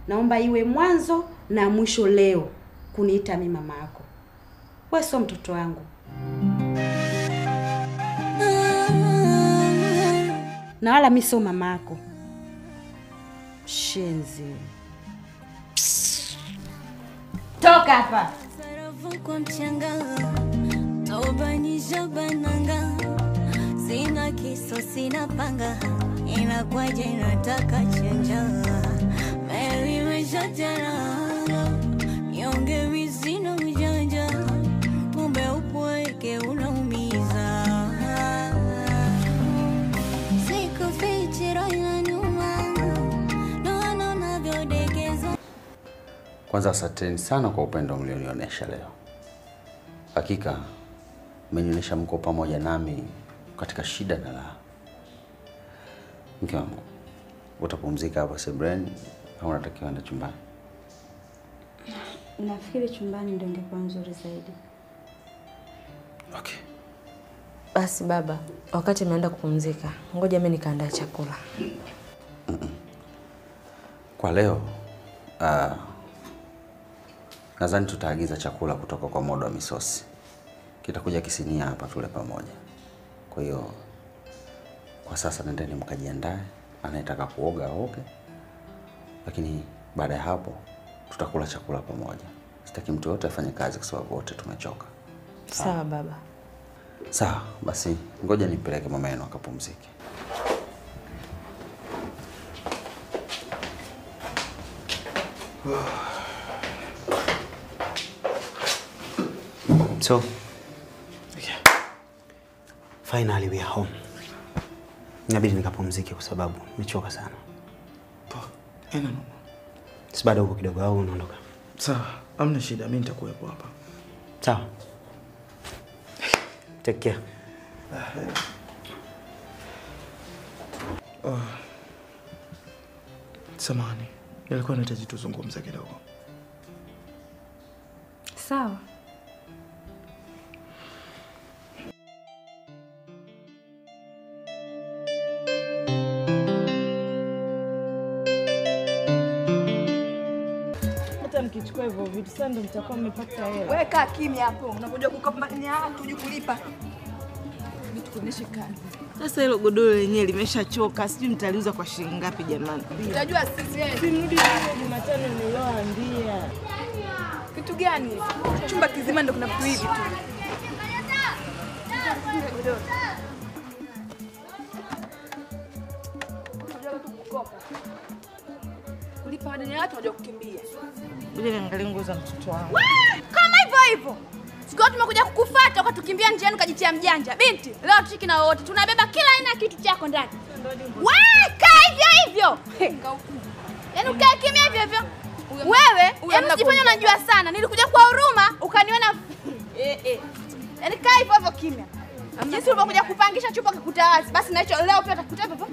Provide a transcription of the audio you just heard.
Naomba iwe mwanzo na mwisho leo kuniita mimi mama yako. Wewe sio mtoto wangu. Na wala mimi sio mama yako. Shenzi. Toka hapa. Sina kiso, sina panga, inakwaje nataka chenja. Meli imeshajana, nyonge mimi sina ujanja, kumbe upweke unaumiza. Sikufichi roho inaniuma, naona unavyodekeza. Kwanza asanteni sana kwa upendo mlionionyesha leo. Hakika mmenionyesha mko pamoja nami katika shida na raha. Mke wangu, utapumzika hapa sebuleni au unatakiwa kwenda chumbani? Nafikiri chumbani ndio ingekuwa nzuri zaidi. Okay. Basi baba, wakati nimeenda kupumzika, ngoja mimi nikaandae chakula. Kwa leo, nadhani tutaagiza chakula kutoka kwa Modo wa Misosi. Kitakuja kisinia hapa tule pamoja. Kwa hiyo kwa sasa nendeni mkajiandae, anayetaka kuoga aoge. Lakini baada ya hapo tutakula chakula pamoja. Sitaki mtu yote afanye kazi kwa sababu wote tumechoka. Sawa baba. Sawa, basi ngoja nimpeleke mama yenu akapumzike. So, okay. Finally we are home. Inabidi nikapumzike kwa sababu nimechoka sana. Poa. Haina noma. Si bado uko kidogo au unaondoka? Sawa, hamna shida, mimi nitakuwepo hapa. Sawa. Take care. Oh. Samahani, nilikuwa nahitaji tuzungumze kidogo. Sawa. Mkichukua hivyo vitu sasa ndio mtakuwa mmepata hela. Wewe kaa kimya hapo. Unakuja kukopa ni watu uje kulipa. Nitukuoneshe kazi. Sasa hilo godoro lenyewe limeshachoka. Sijui mtaliuza kwa shilingi ngapi jamani. Utajua sisi. Simrudi leo Jumatano nilioambia. Kitu gani? Chumba kizima ndio kuna vitu hivi tu. Godoro. Unajua tu kukopa. Kulipa madeni ya watu unajua kukimbia. Ngoja niangalie nguo za mtoto wangu. Kama hivyo hivyo. Siku tumekuja kukufuata ukatukimbia njiani ukajitia mjanja. Binti, leo tushiki na wote. Tunabeba kila aina kitu chako ndani. Wewe kaa hivyo hivyo. Yaani ukae kimya hivyo hivyo. Wewe, yaani usijifanye unajua sana. Nilikuja kwa huruma ukaniona Yaani kaa hivyo hivyo kimya. Jinsi ulivyokuja kupangisha chupa kikuta wazi. Basi na hicho leo pia utakuta hivyo hivyo.